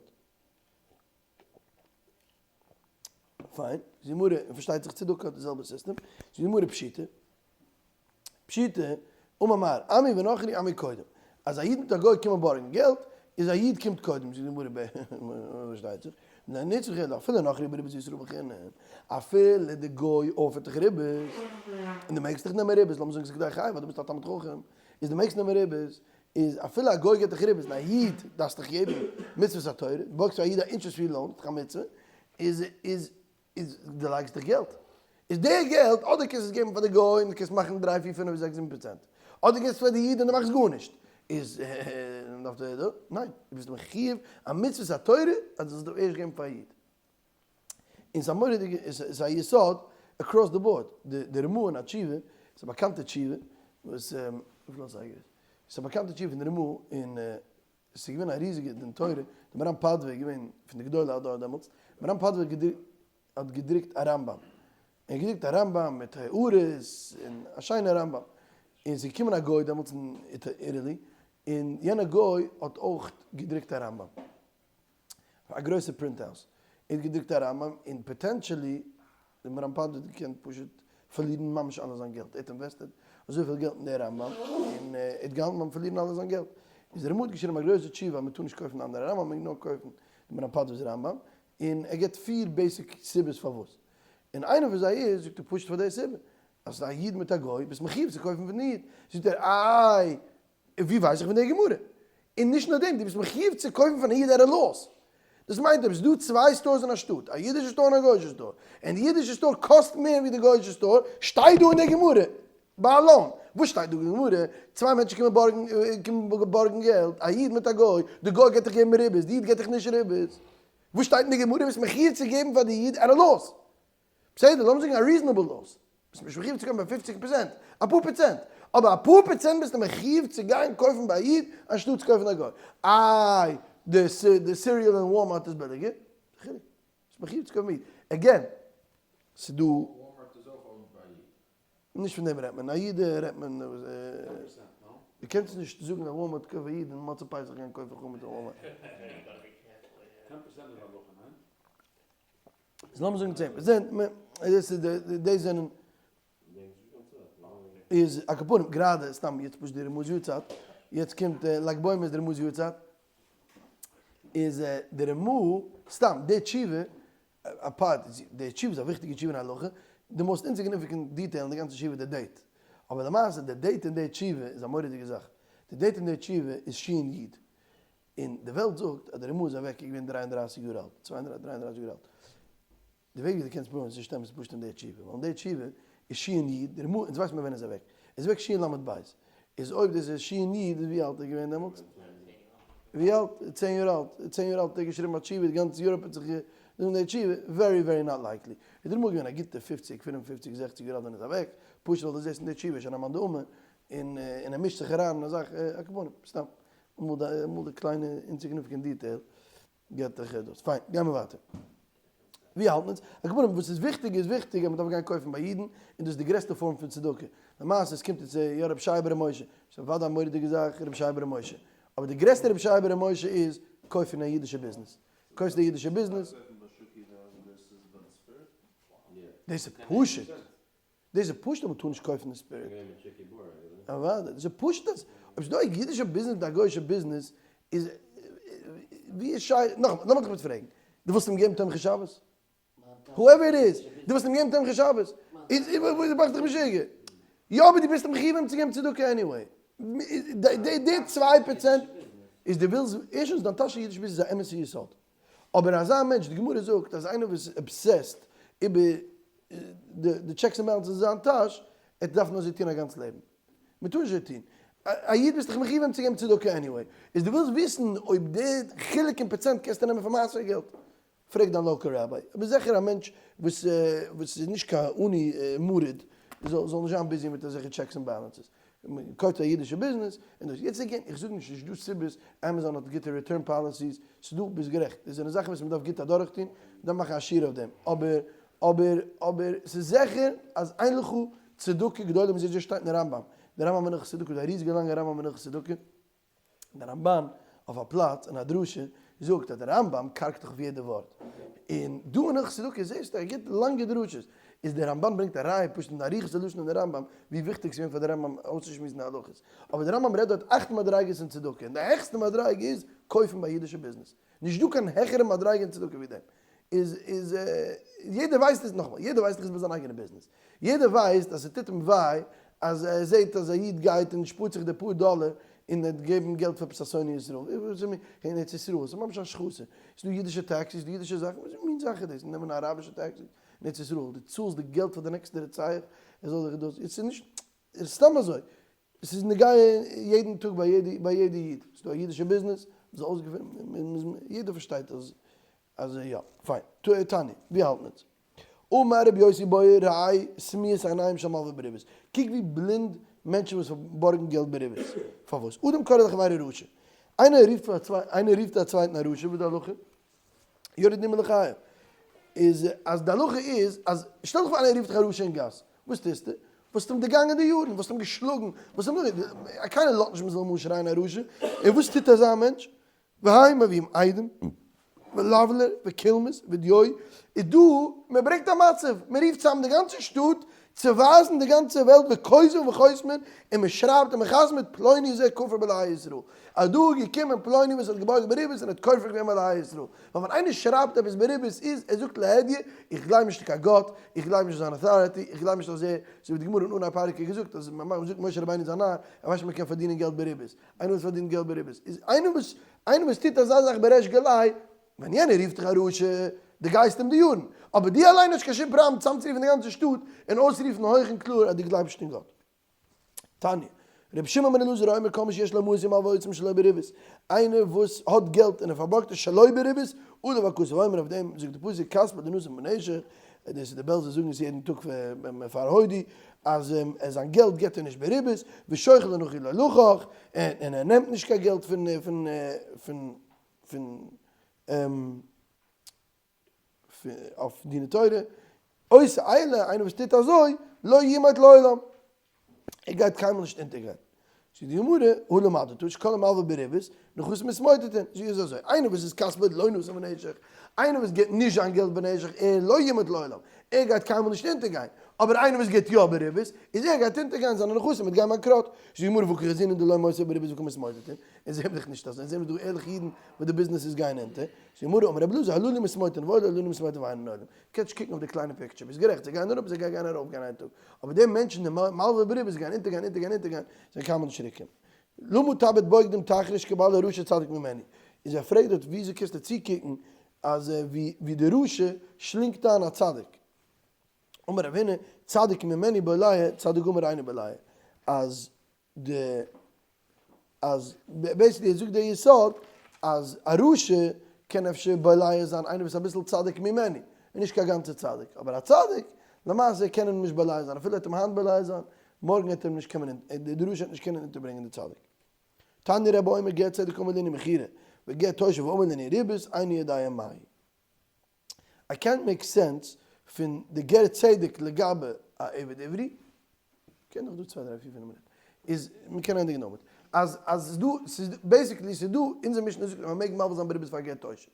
S1: פיין, זו גמרא, און פארשטייט זיך צדקה האט די זעלבע סיסטעם, זו גמרא פשיטא. פשיטא, אמר מר, עמי ונכרי עמי קודם. אז א איד מיט א גוי קומען בארגן געלט, איז א איד קומט קודם, זאגט די גמרא ב, פארשטייט זיך, נצרך אלא אפילו נכרי בריבית וישראל בחינם, אפילו די גוי offer ט דיך ריבית, און דו מעגסט דיך נעמען ריבית, לאמיר זאגן ס'איז כדי חייב ווייל דו ביסט א תלמיד חכם, איז דו מעגסט נעמען ריבית, איז אפילו א גוי געבט דיך ריבית און א איד דארפסט דיך געבן מצוות התורה, דו בארגסט פאר א איד א interest free loan, ס'איז דאך א מצוה, איז איז איז דו לייגסט דיך געלט, איז די געלט אדער קענסט עס געבן פאר די גוי און דו קענסט מאכן דריי פיר פינף זעקס זיבן פראצענט, אדער געבסט פאר די איד און דו מאכסט גארנישט, איז דארף די דא, ניין, דו ביסט מחיוב א מצוות התורה אז דו זאלסט ערשט געבן פאר א איד. און ס'איז א מורא'דיגע, ס'איז א יסוד across the board, די רמ"א אין א תשובה, ס'איז א באקאנטע תשובה, וואס, וויפיל אזייגער איז? ס'איז א באקאנטע תשובה פון די רמ"א אין עס איז געווען א ריזיגע דין תורה, דער מהר"ם פאדווא איז געווען פון די גדולי הדור דעמאלטס, מהר"ם פאדווא האט געדרוקט א רמב"ם, ער האט געדרוקט א רמב"ם מיט הערות און א שיינע רמב"ם, און עס איז געקומען א גוי דעמאלטס אין Italy, און יענער גוי האט אויך געדרוקט א רמב"ם, א גרויסע print house, ער האט געדרוקט א רמב"ם און potentially דער מהר"ם פאדווא האט געקענט פשוט פארלירן ממש אלע זיין געלט, ער האט invested אזויפיל געלט אין דער רמב"ם, און ער האט געהאלטן ביים פארלירן אלע זיין געלט, איז דער רמ"א האט געשריבן א גרויסע תשובה אז מען טאר נישט קויפן אנדערע רמב"ם, מען מעג נאר קויפן דעם מהר"ם פאדווא'ס רמב"ם, און ער גיבט פיר basic סיבות פארוואס, און איינע פון זיי איז, זאגט ער פשוט פאר די סיבה, אז ס'איז א איד מיט א גוי, ביסט מחיוב צו קויפן פון די איד, זאגט ער איי, ווי ווייס איך פון די גמרא? און נישט נאר דעם, דו ביסט מחיוב צו קויפן פון א איד at a loss. דאס מיינט אויב עס איז דא צוויי stores אין א שטאט, א אידישע store און א גוי'אישע store, און די אידישע store קאסט מער ווי די גוי'אישע store, שטייט דא אין די גמרא, ביי א loan, וואס שטייט דא אין די גמרא? צוויי מענטשן קומען בארגן, קומען בארגן געלט, א איד מיט א גוי, די גוי גייט דיך געבן ריבית, די איד געבט דיך נישט ריבית. וואס שטייט אין די גמרא? ביסט מחיוב צו געבן פאר די איד at a loss. בסדר, לאמיר זאגן א reasonable loss, ביסט נישט מחיוב צו קויפן ביי פופציג פראצענט, אפאר פראצענט, אבער אפאר פראצענט ביסטו מחיוב צו גיין קויפן ביי א איד אנשטאט צו קויפן א גוי. איי, די cereal אין Walmart איז ביליגער? חילוק, ביסט מחיוב צו קויפן ביי א איד. Again, ס'דא.
S2: Walmart איז אויך owned ביי א איד.
S1: נישט פון דעם רעדט מען, א איד רעדט מען. דו קענסט נישט זאגן אז Walmart קויף א איד און מוצאי פסח גיין קויפן חמץ אין Walmart.
S2: 10% איז הלכה, ניין?
S1: איז לאמיר זאגן 10%, דאס איז די, דאס זענען, איז א כפרים, גראדע, סתם יעצט פשוט די רמ"א'ס יארצייט, יעצט קומט ל"ג בעומר איז די רמ"א'ס יארצייט, איז די רמ"א, סתם די תשובה, א part, די תשובה איז א וויכטיגע תשובה אין הלכה, די most insignificant detail אין די גאנצע תשובה איז די date, אבער למעשה די date אין די תשובה איז א מורא'דיגע זאך, די date אין די תשובה איז שין יוד. און די וועלט זאגט אז דער רמ"א איז אוועק געווען 33 יאר אלט, 32 33 יאר אלט. די וועג ווי דו קענסט פראווען עס איז נישט אמת איז פשוט אין די תשובה, ווייל אין די תשובה איז שין י', דער רמ"א, אונז ווייסט מען ווען ער איז אוועק, ער איז אוועק שין למד בית, איז אויב דאס איז שין י' איז ווי אלט איז ער געווען דעמאלטס? ווי אלט? צען יאר אלט, צען יאר אלט האט ער געשריבן א תשובה, די גאנצע Europe האט זיך געזאגט די תשובה, very very not likely. איז דער רמ"א געווען א גוטע פופציג, פינף און פופציג, זעכציג יאר אלט ווען ער איז אוועק, פשוט ווייל דו זעסט אין די תשובה שוין א מאן דאמר, און ער מישט זיך אריין אין א זאך, א כפנים, סתם, אמאל די אמאל די קליינע insignificant detail געבט דיך דאס. פיין, גיימער ווייטער. ווי האלט מען אונז? על כל פנים, וואס איז וויכטיג איז וויכטיג אז מען דארף גיין קויפן ביי אידן, און דאס איז די גרעסטע פארם פון צדקה. למעשה עס קומט יעצט יא רבי שייע בר' משה, ס'איז אוודאי א מורא'דיגע זאך רבי שייע בר' משה, אבער די גרעסטע רבי שייע בר' משה איז קויפן א אידישע ביזנעס. קויפסט א אידישע ביזנעס. דאס איז פשוט. דאס איז פשוט אז מ'טאר נישט קויפן די spirit. אוודאי, דאס איז פשוט אז אויב ס'איז דא א אידישע ביזנעס מיט א גוי'אישע ביזנעס איז ווי איז שייך, נאכאמאל, לאמיך דיך פרעגן, דו ווילסט אים געבן תומכי שבת? whoever it is, דו ווילסט אים געבן תומכי שבת? איז מאכסט דיך משוגע? יא אבער דו ביסט אים מחיוב אים צו געבן צדקה anyway. די 2% איז דו ווילסט, ערשטנס דיין טאש אידישע ביזנעס איז א אמת'ע יסוד. אבער אזא מענטש, די גמרא זאגט אז איינער וואס איז obsessed איבער די checks and balances אין זיין טאש, ער דארף נאר אזוי טון א גאנץ לעבן. מען טאר נישט אזוי טון. א איד ביסט דאך מחיוב אים צו געבן צדקה anyway. איז דו ווילסט וויסן אויב די חילוק אין פראצענט קענסטו נעמען פאר מעשר געלט? פרעג דיין local rabbi. אבער זיכער א מענטש וואס וואס איז נישט קיין עני מרוד זאל זאל נישט זיין busy מיט אזעלכע checks and balances. מען קויפט א אידישע ביזנעס און דאס. יעצט again, איך זאג נישט נישט דא סיבות, Amazon האט גוטע return policies, ס'איז דא, ביסט גערעכט, דאס זענען זאכן וואס מען דארף גוט אדורכטון, מען דארף מאכן א שיעור אויף דעם, אבער אבער אבער ס'איז זיכער אז אין לך צדקה גדולה מזה, אזוי שטייט אין רמב"ם, דער רמב"ם אין הלכות צדקה, די ריזיגע לאנגע רמב"ם אין הלכות צדקה, דער רמב"ן אויף א פלאץ אין א דרשה זאגט אז דער רמב"ם קארגט דאך אויף יעדע ווארט, און דא אין הלכות צדקה זעסטו ער גיבט לאנגע דרשות, איז דער רמב"ן ברענגט א ראיה פשוט אין די אריכות הלשון אין די רמב"ם ווי וויכטיג ס'איז געווען פאר די רמב"ם אויסצושמועסן די הלכות, אבער דער רמב"ם רעדט דארט אכט מדריגות אין צדקה, און די העכסטע מדריגה איז קויפן ביי אידישע ביזנעס, נישט דא קיין העכערע מדריגה אין צדקה ווי דעם, איז איז יעדער ווייסט עס, נאכאמאל, יעדער ווייסט דאך עס ביי זיין אייגענע ביזנעס, יעדער ווייסט אז ס'טוט אים וויי אז ער זעט אז א איד גייט און שפארט זיך די פאר דאלער און ער האט געגעבן געלט פאר עפעס א שונא ישראל, אין ארץ ישראל, ס'איז ממש א השחתה, ס'איז דא אידישע טעקסיס, ס'איז דא אידישע זאכן, וואס מין זאך איז דאס, נעמען אראבישע טעקסיס אין ארץ ישראל, דו צאלסט די געלט פאר די נעקסטע רוצח, ער זאל זיך דאס, עס איז נישט, עס איז סתם אזוי, עס איז נוגע יעדן טאג ביי יעדע ביי יעדע איד, ס'איז דא א אידישע ביזנעס, מ'זאל אויסגעפינען, יעדער פארשטייט אז אז יא, פיין, תניא, ווי האלט מען? אמר רבי יוסי בריה ראה סמיות עיניים של מלווה בריבית, קוק ווי בלינד מענטשן וואס בארגן געלט בריבית, פארוואס? אדם קורא לחבירו רשע, איינער רופט פאר א צווייטן, איינער רופט א צווייטן א רשע, וואס איז די הלכה? יורד נימול לחייו, איז אז די הלכה איז אז שטעל דיך פאר איינער רופט דיך א רשע אין גאס, וואס טוסטו? וואלסט אים דערגאנגען די יארן, וואלסט אים געשלאגן, וואלסט אים קיינער לאזט נישט מען זאל אים אנשרייען א רשע, און וואס טוט אזא מענטש? והיו מביאים עדים, ולבלר, וקולמוס, ודיו, איז דא, מען ברענגט א מצב, מען רופט צוזאם די גאנצע שטאט, צו ווייזן די גאנצע וועלט וכותבין וחותמין, און מען שרייבט און מען חתמ'עט פלוני זה כופר באלהי ישראל. אז דא איז געקומען פלוני וואס האט געבארגט בריבית און האט כופר געווען באלהי ישראל. ווייל ווען איינער שרייבט עפעס בריבית איז, ער זאגט להדיא, איך גלייב נישט אין קיין גאט, איך גלייב נישט אין זיין authority, איך גלייב נישט אז ער, אזוי ווי די גמרא אין אנהייב פרק האט געזאגט אז מען זאגט משה רבינו איז א נאר, ער ווייסט נישט מען קען פארדינען געלט בריבית. איינער וואס פארדינט געלט בריבית איז איינער וואס איינער וואס טוט אזא זאך בריש גלי, ווען יענער רופט דיך א רשע, דו גייסט אים די יארן, אבער דו אליין האסט קיין שום פראבלעם צאמצורופן די גאנצע שטאט און אויסרופן הויך און קלאר אז דו גלייבסט נישט אין גאט. תניא, רבי שמעון בן אלעזר אומר כל מי שיש לו מעות ומלוה שלא בריבית, איינער וואס האט געלט און ער פארבארגט עס שלא בריבית, עליו הכתוב אומר אויף דעם זאגט די פסוק כספו לא נתן בנשך, דאס איז די בעלזער זאגן עס יעדן טאג פאר הודי, אז זיין געלט געבט ער נישט בריבית, ושוחד לנכרי לא לקח, און ער נעמט נישט קיין געלט פון פון פון פון אויף דיני תורה, עושה אלה, איינער וואס טוט אזוי, לא ימוט לעולם, ער גייט קיינמאל נישט אונטערגיין. זאגט די גמרא, הא למדת שכל המלווה בריבית, נכסים מתמוטטין, זי איז אזוי, איינער וואס איז כספו לא נתן בנשך, איינער וואס גיבט נישט זיין געלט בנשך, ער לא ימוט לעולם, ער גייט קיינמאל נישט אונטערגיין, אבער איינער וואס גיבט יא בריבית, איז ער גייט אונטערגיין, זיינע נכסים וועט גיין באנקראט. זאגט די גמרא, והא קא חזינן דלא מוסר בריבית וקא מתמוטטין, אונז זעהן דאך נישט אזוי, אונז זעהן דא ערליכע אידן וואס די ביזנעסעס גייען אונטער, זאגט די גמרא, אמר רבי אלעזר, הללו מתמוטטין ואוי להללו מתמוטטין ואינן עולין. קענסט קוקן אויף די קליינע picture, ביסט גערעכט, זיי גייען אראפ, זיי גייען ארויף גיין איין טאג, אבער די מענטשן די מלווה בריבית גייען אונטערגיין אונטערגיין אונטערגיין, זיי קען קיינמאל נישט צוריק קומען. למה תביט בוגדים תחריש כי בל הרשע צדיק ממנו. איז ער פרעגט דארט וויאזוי קענסטו צוקוקן אז ווי די רשע שלינגט איין א צדיק. אמר רב הונא, צדיק ממנו בולע, צדיק גמור אינו בולע. אז די אז basically ער זאגט די יסוד אז א רשע קען אפשר בולע זיין איינער וואס איז אביסל צדיק ממנו, און נישט קיין גאנצע צדיק, אבער א צדיק למעשה קען אים נישט בולע זיין, אפילו ער וועט אים היינט בולע זיין, מארגן וועט ער אים נישט קענען, די רשע וועט נישט קענען אונטערברענגען די צדיק. תניא רבי אומר גר צדק אמר לענין מכירה, וגר תושב אמר לענין ריבית, איני יודע מאי. איי קענט מעיק סענס פון די גר צדק לגבי א עבד עברי, קען דאך דא צוויי דריי פיר פינף מינוט, איז מ'קען ענדיגן דערמיט, אז אז ס'איז דא, ס'איז basically ס'איז דא, אונזער משנה זאגט אז מ'מעג מלווה זיין בריבית פאר א גר תושב,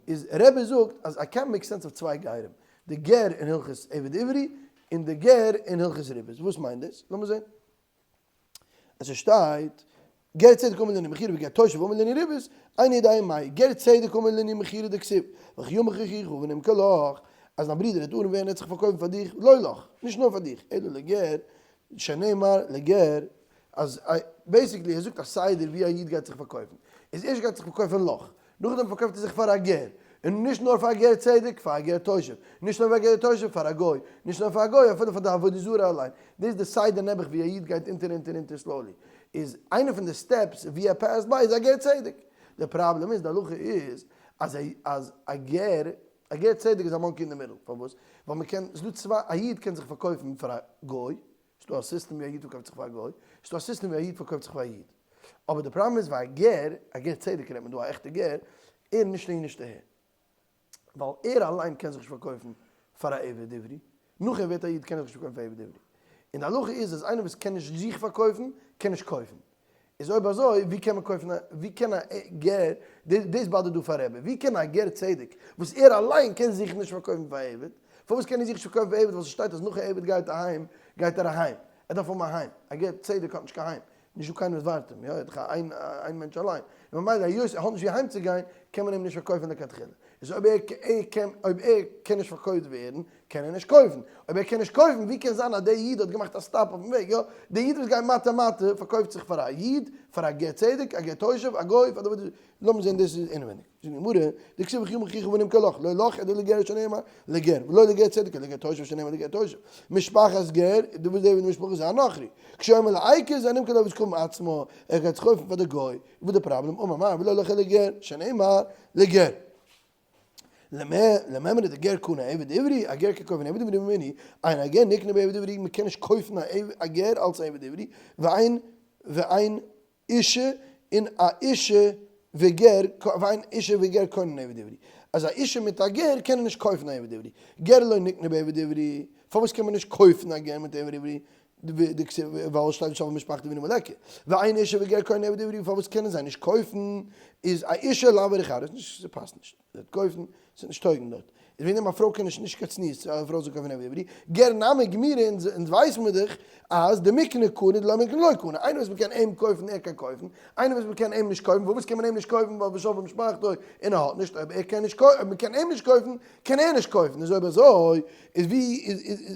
S1: איז רבי זאגט אז איי קענט מעיק סענס אויף צוויי גרים, די גר אין הלכות עבד עברי און די גר אין הלכות ריבית, וואס מיינט דאס? לאמיר זען. עס שטייט, גר צדק אמר לענין מכירה וגר תושב אמר לענין ריבית, איני יודע מאי, גר צדק אמר לענין מכירה דכתיב, וכי ימכר אחיך ונמכר לך, אז דיין ברודער וועט ארעם ווערן ער וועט זיך פארקויפן פאר דיך, לא לך, נישט נאר פאר דיך, אלא לגר, שנאמר לגר, אז basically ער זאגט א סדר ווי א איד גייט זיך פארקויפן, איז ערשט גייט זיך פארקויפן לך, נאכדעם פארקויפט ער זיך פאר א גר, און נישט נאר פאר א גר צדק, פאר א גר תושב, נישט נאר פאר א גר תושב, פאר א גוי, נישט נאר פאר א גוי, אפילו פאר די עבודה זרה אליין. דאס איז די סדר נעבעך ווי א איד גייט אונטער אונטער אונטער slowly. איז איינע פון די steps ווי ער pass ט ביי איז א גר צדק. די פראבלעם איז, די הלכה איז, אז אז א גר, א גר צדק איז א monkey אין די middle. פארוואס? ווייל מען קען, ס'איז דא צוויי, א איד קען זיך פארקויפן פאר א גוי, ס'דא א סיסטעם ווי א איד פארקויפט זיך פאר א גוי, ס'דא א סיסטעם ווי א איד פארקויפט זיך פאר א איד. אבער די פראבלעם איז ביי א גר, א גר צדק רעדט מען דא, א עכטע גר, ער נישט אהין נישט אהער. ווייל ער אליין קען זיך נישט פארקויפן פאר א עבד עברי, נאך ער ווערט א איד קען ער זיך נישט פארקויפן פאר א עבד עברי. און די הלכה איז אז איינער וואס קען נישט זיך פארקויפן, קען נישט קויפן. איז אויב אזוי ווי קען מען קויפן א, ווי קען א גר, דאס באדערט דא פאר רבי, ווי קען א גר צדק וואס ער אליין קען זיך נישט פארקויפן פאר א עבד, פארוואס קען ער זיך נישט פארקויפן פאר עבד ווייל ס'שטייט אז נאך א עבד גייט אהיים גייט ער אהיים, ער דארף האבן א היים, א גר צדק האט נישט קיין היים, נישט דא קיינער וואס ווארט אים, יא ער איז דאך איין איין מענטש אליין, און ממילא היות ער האט נישט ווי אהיים צו גיין קען מען אים נישט פארקויפן לכתחילה, איז אויב ער קען אויב ער קען נישט פארקויפט ווערן קען ער נישט קויפן, אויב ער קען נישט קויפן ווי קען זיין אז דער איד האט געמאכט א stop אויפן וועג, יא דער איד וואס גייט מטה מטה פארקויפט זיך פאר א איד, פאר א גר צדק, א גר תושב, א גוי, פאר די לאמיר זען דאס איז אינעווייניג, זאגט די גמרא, דכתיב וכי ימכר אחיך ונמכר לך, לא לך אלא לגר שנאמר לגר, ולא לגר צדק אלא לגר תושב שנאמר לגר תושב, משפחת גר, די וואס די משפחה איז א נכרי, כשאומר לעיקר זה נמכר לו וזכות מעצמו, ער גייט זיך קויפן פאר די גוי, וואס די פראבלעם, אמר מר ולא לך אלא לגר שנאמר לגר. למימרא דגר קנה עבד עברי, א גר קען קויפן עבד עברי ממני, אין הגר נקנה בעבד עברי, מען קען נישט קויפן א גר אלס עבד עברי, ואין ואין אישה און א אישה וגר, ואין אישה וגר קונין עבד עברי, אז א אישה מיט א גר קענען נישט קויפן א עבד עברי, גר לא נקנה בעבד עברי, פארוואס קען מען נישט קויפן א גר מיט עבד עברי, ווייל שטייט ושאבה משפחתו ואינו מלקה, ואין אישה וגר קונין עבד עברי, פארוואס קענען זיי נישט קויפן, איז א אישה לאו ערך ארס, נישט ס'פאסט נישט, זי וועט קויפן, ס'וועט נישט טויגן דארט, איז וועגן דעם א פרוי קען נישט נישט קיין צניעות צו א פרוי זאל קויפן עבד עברי, גר נמי גמירי אונז ווייס מיר דאך אז דמיקני קני דלא מיקני לא קני, איינער וואס מ'קען אים קויפן ער קען קויפן, איינער וואס מ'קען אים נישט קויפן, פארוואס קען מען אים נישט קויפן ווייל ושאבה משפחתו און ער האט נישט, אויב ער קען נישט אויב מ'קען אים נישט קויפן קען ער נישט קויפן, איז אויב אזוי איז ווי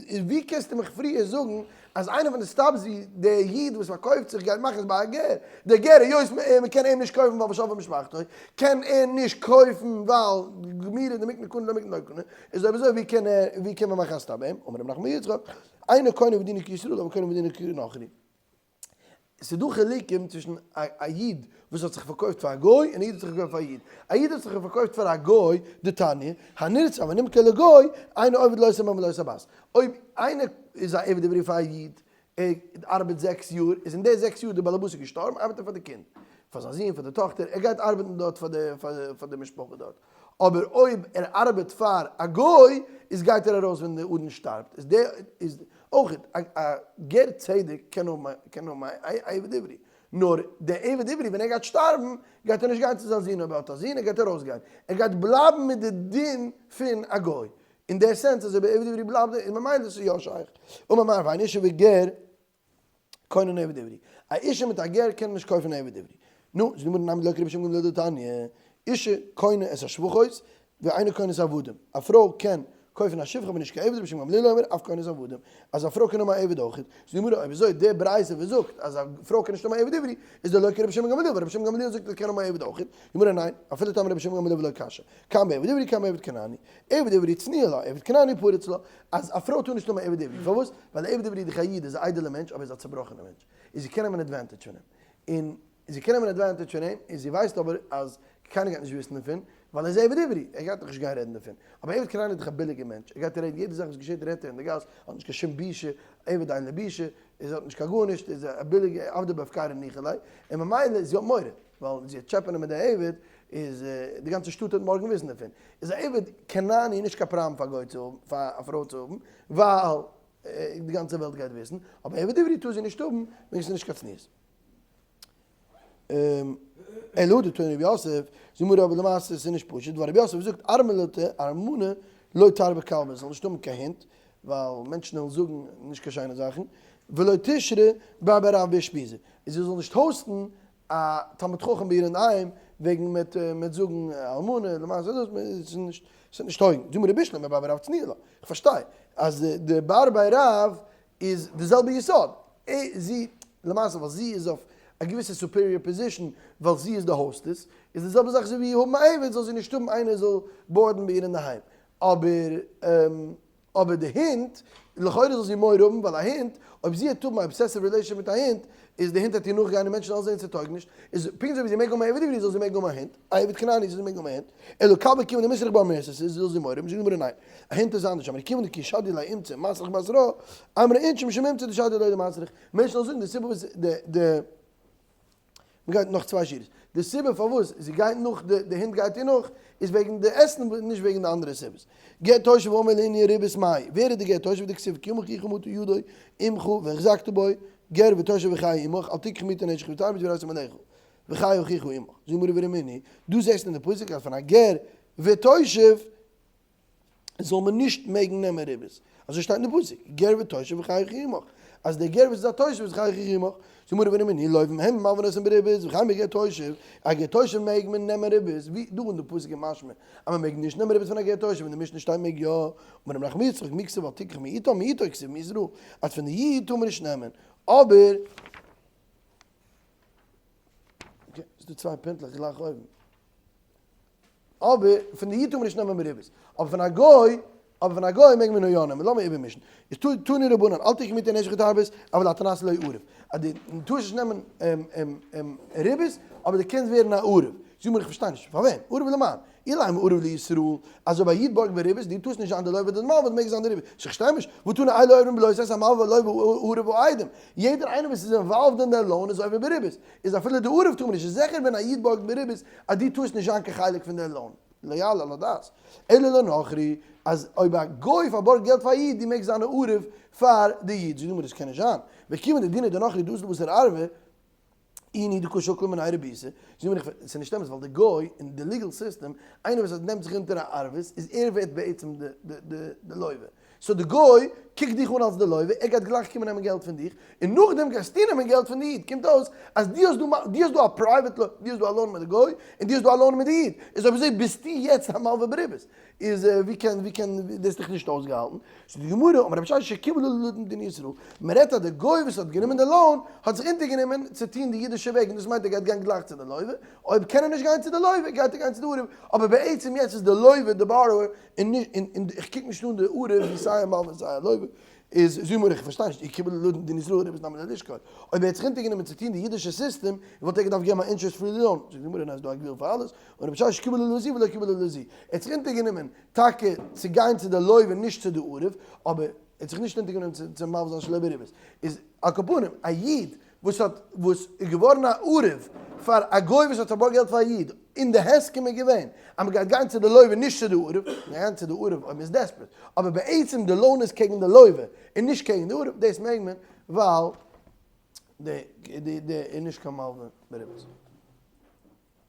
S1: איז ווי קענסטו מיך פריער זאגן אז איינע פון די stops ווי דער איד וואס פארקויפט זיך גייט מאכן איז ביי א גר, דער גר היות מען קען אים נישט קויפן ווייל ושאבה משפחתו, קען ער נישט קויפן ווייל גמירי דמיקני קני דלא מיקני לא קני, איז אויב אזוי ווי קען ער ווי קען מען מאכן א stop ביי אים, אמר רב נחמן בר יצחק, אינו קונה בדינו כישראל אבל קונה בדינו כנכרי. ס'איז דא חילוקים צווישן א איד וואס האט זיך פארקויפט פאר א גוי און א איד וואס האט זיך פארקויפט פאר א איד. א איד האט זיך פארקויפט פאר א גוי, דתניא, הנרצע ונמכר לגוי, אינו עובד לא את הבן ולא את הבת. אויב איינער איז א עבד עברי פאר א איד, ער ארבעט זעקס יאר, איז אין די זעקס יאר די בעלעבאס איז געשטארבן, ארבעט ער פאר די קינד, פאר זיין זון, פאר די טאכטער, ער גייט ארבעטן דארט פאר די משפחה דארט. אבער אויב ער ארבעט פאר א גוי איז גייט ער ארויס ווען די אדון שטארבט איז דער איז אויך א גר צדק קען האבן קען האבן א עבד עברי נאר דער עבד עברי ווען ער גייט שטארבן גייט ער נישט גיין צו זיין זון אויב ער האט א זון ער גייט ארויס גיין ער גייט בלייבן מיט די דין פון א גוי אין דער sense אז אויב עבד עברי בלייבט איז ממילא איז יא שייך אמר מר ואין אשה וגר קונין עבד עברי. א אישה מיט א גר קענען נישט קויפן עבד עברי. נו, זאגט די גמרא נמי דלא כרבי שמעון גמליאל דתניא, אישה קונה את השפחות ואינה קונה את העבדים. א פרוי קען קויפן א שפחה אבער נישט קיין עבד, רבי שמעון גמליאל אומר, אף קונת עבדים, אז א פרוי קען האבן א עבד אויך, זאגט די גמרא אויב אזוי די ברייתא וואס זאגט אז א פרוי קען נישט האבן א עבד עברי, איז דלא כרבי שמעון גמליאל, ווייל רבי שמעון גמליאל זאגט אז קען האבן א עבד אויך, גמרא ניין, אפילו טעמא רבי שמעון גמליאל ולא קשיא, כאן בעבד עברי כאן בעבד כנעני, עבד עברי צניע לה, עבד כנעני פריץ לה, אז א פרוי טאר נישט האבן א עבד עברי, פארוואס? ווייל א עבד עברי איז דאך א איד, איז א איידעלע מענטש, אבער איז א צובראכענע מענטש, און זי קען נעמען advantage פון אים, און זי קען נעמען advantage פון אים, און זי ווייסט אבער אז קיינער גייט נישט וויסן דערפון, ווייל ער איז עבד עברי, ער גייט דאך נישט גיין רעדן דערפון. אבער עבד כנעני איז דאך א ביליגער מענטש, ער גייט רעדן יעדע זאך וואס געשעט רעדט ער אין די גאס, האט נישט קיין שום בושה, עבד אין לו בושה, ער האט נישט קיין גארנישט, איז א ביליגע עבדא בהפקירא ניחא ליה, און ממילא זי האט מורא, ווייל זי וועט טשעפענען מיט די עבד, איז די גאנצע שטאט וועט מארגן וויסן דערפון. איז א עבד כנעני נישט קיין פראבלעם פאר א גוי צו האבן, פאר א פרוי צו האבן, ווייל די גאנצע וועלט גייט וויסן, אבער עבד עברי טאר זי נישט האבן, וועגן ס'איז נישט קיין צניעות. אלא דתני רב יוסף, זאגט מיר אבער למעשה עס איז נישט פשוט, ווייל רב יוסף זאגט ארמלתא ארמנה לא תרבי כלבא, זאל נישט האבן קיין הונט, ווייל מענטשן וועלן זאגן נישט קיין שיינע זאכן, ולא תשרי בר בר רב באושפיזא, און זי זאל נישט host ן א תלמיד חכם ביי איר אינדערהיים וועגן מ'וועט זאגן אלמנה, למעשה דאס איז נישט, עס וועט נישט טויגן, זאגט מיר רבי שלמה בר בר רב צניע לה, איך פארשטיי אז די בר בר רב איז די זעלבע יסוד, זי, למעשה ווייל זי איז אויף א געוויסע superior position ווייל זי איז די hostess, איז די זעלבע זאך אזוי ווי האבן א עבד זאל זי נישט האבן איינער זאל board ן ביי איר אינדערהיים, אבער אבער די הונט, לכאורה זאל זי מורא האבן ווייל א הונט, אויב זי וועט האבן א obsessive relation מיט א הונט, איז די הונט וועט איר נאכגיין און מענטשן וועלן זען ס'טויג נישט, איז פונקט אזוי ווי זי מעג האבן א עבד עברי זאל זי מעגן האבן א הונט, א עבד כנעני זאל זי מעגן האבן א הונט, אלא כלבא כיון דמיסרך בה מירתת זאל זי מורא האבן, זאגט די גמרא ניין, א הונט איז אנדערש, אמרי כיון דכי שדי ליה אומצא מסריח בתרה, אמרי אינשי משום אומצא דשדי ליה דמסריח, מענטשן זאלן זאגן די סיבה וואס די די מ'גייט נאך צוויי שורות, די סיבה פארוואס זי גייט נאך די די הונט גייט איר נאך איז וועגן די עסן נישט וועגן די אנדערע סיבות. גר תושב ואמר לענין ריבית מאי, ווער איז די גר תושב דכתיב כי ימוך אחיך מטה ידו עמך והחזקת בו, גר ותושב וחי עמך, אל תקח מאתו נשך ותרביץ ויראת עמלך וחי אחיך עמך. זאגט גמרא ורמינהי, דא זעסטו אין די פסוק אז פון א גר ותושב זאל מען נישט מעגן נעמען ריבית, אזוי שטייט אין די פסוק, גר ותושב וחי אחיך עמך, אז דער גר וואס איז א תושב איז חי אחיך עמך, זאגט גמרא ורמינהי לווים הן מלוין אותן בריבית וכן בגר תושב, א גר תושב מעג מען נעמען ריבית, ווי דא אין די פסוק איז משמע אז מען מעג נישט נעמען ריבית פון א גר תושב, אין די משנה שטייט מעג יא, אמר רב נחמן יצחק מי כתיב אל תקח מאיתו מאיתו כתיב מישראל, אז פון די איד טאר מען נישט נעמען, אבער. okay, ס'איז דא צוויי פינטלעך גלייך אויבן. אבער פון די איד טאר מען נישט נעמען בריבית, אבער פון א גוי, אבער פון א גוי מעג מען יא נעמען, לאמיר איבערמישן, איז תנו רבנן, אל תקח מאתו נשך ותרבית, אבל אתה נעשה לו ערב, אז דו טארסט נישט נעמען ריבית, אבער דו קענסט ווערן א ערב, זאג מיר איך פארשטיי נישט, פאר וועם? ערב למאן? אילימא ערב לישראל, אז אויב א איד בארגט בריבית, דו טארסט נישט זיין די לוה די מלוה, מעג זיין די ריבית, איך שטיי נישט, והתנא אלו עוברים בלא תעשה המלוה והלוה ערב ועדים, יעדער איינער וואס איז involved אין די loan איז עובר בריבית, איז אפילו די ערב טאר מען נישט, איז זיכער ווען א איד בארגט בריבית אז דו טארסט נישט זיין קיין חלק פון די loan, לא יעלה על הדעת, אלא לנכרי, אז אויב א גוי פארבארגט געלט פאר א איד, דו מעגסט זיין א ערב פאר די איד, זאגט די גמרא דאס קען נישט זיין, וכיוון דדינא דנכרי דאזיל בתר ערבא, איני דקא שקיל מיניה רביתא, זאג מיר איך, ס'איז נישט אמת ווייל די גוי אין די legal system, איינער וואס נעמט זיך אונטער א ערבות איז ער ווערט בעצם די לוה, so די גוי קוקט דיך אן אלס די לוה, ער גייט גלייך קומען נעמען געלט פון דיך, און נאכדעם גייסטו נעמען געלט פון די איד, קומט אויס אז דו האסט דא דו האסט דא א private loan, דו האסט דא א loan מיט די גוי, און דו האסט דא א loan מיט די איד, איז אויב אזוי ביסטו יעצט א מלווה בריבית, איז ווי קען ווי קען דאס איז דאך נישט אויסגעהאלטן, זאגט די גמרא, אמר רבי ישעי' שקיבל עליו לדון דין ישראל, מען רעדט אז די גוי וואס האט גענומען די loan האט זיך אונטערגענומען צו טון די אידישע וועג און דאס מיינט ער גייט גיין גלייך צו די לוה, אויב קען ער נישט גיין צו די לוה גייט ער גיין צו די ערב, אבער בעצם יעצט איז די לוה די borrower און נישט און איך קוק נישט אן די ערב ווי סיי א מלווה און סיי א לוה, איז זאג מיר איך פארשטיי נישט, אי קיבל עליו לדון דין ישראל ריבית נמי לא לישקול, אויב ער האט זיך אונטערגענומען צו טון די אידישע סיסטעם וואלט ער געדארפט געבן א interest free loan, זאגט די גמרא ניין ס'איז דא א גבול פאר אלעס, און רבי ישעי' שקיבל עליו לזו ולא קיבל עליו לזו, ער האט זיך אונטערגענומען טאקע צו גיין צו די לוה און נישט צו די ערב, אבער ער האט זיך נישט אונטערגענומען צו מלווה זיין שלא בריבית, איז על כל פנים א איד וואס האט וואס איז געווארן א ערב פאר א גוי וואס האט פארבארגט געלט פאר א איד, און די הסכם איז געווען אז מען גייט גיין צו די לוה און נישט צו די ערב, מען גייט גיין צו די ערב אויב מען איז desperate, אבער בעצם די loan איז קעגן די לוה און נישט קעגן די ערב, דאס מעג מען ווייל די די די איז נישט קיין מלווה בריבית.